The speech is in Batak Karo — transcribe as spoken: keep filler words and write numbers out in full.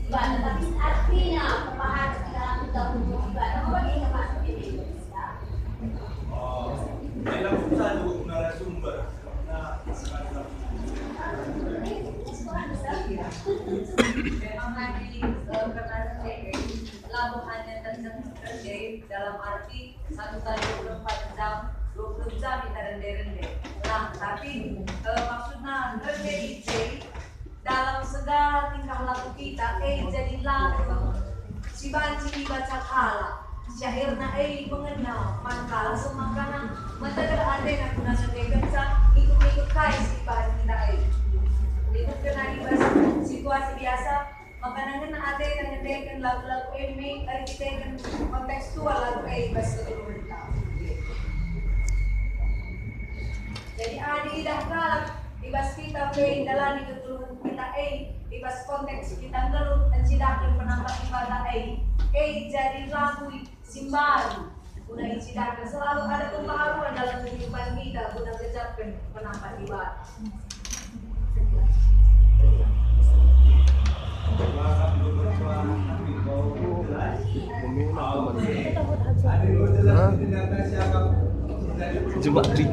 Ibadah, tapi artinya pemahaman kita untuk ibadah, apa ini maksudnya? Oh, dalam satu narasumber. Nah, memang tadi, eh, pernah terjadi, labo hanya terjadi dalam arti satu kali dua puluh empat jam, dua puluh jam kita rende-rende. Nah, tapi, eh, maksudna rende i je dalam segala tingkah laku kita, eh, jadi lagu si banci ibaca kalak. Si akhirna, eh, mengena man kalak semangkana, meteger atena guna ngendekenca, ikut-ikut kai si ibahan kita, eh. Ikut kena i bas situasi biasa, maka ngena atena ngendeken lagu-lagu e me erkiteken kontekstual lagu e i bas kegeluhenta. Jadi, adi idah kalak i bas kita pe ndalani kegeluhen kita e i bas konteks kita nggeluh ncidahken penampat Dibata e, e jadi lagu si mbaru guna icidahken. Selalu ada pembaharuan dalam kehidupan kita guna ngejapken penampat Dibata. Hah? Jebak dri.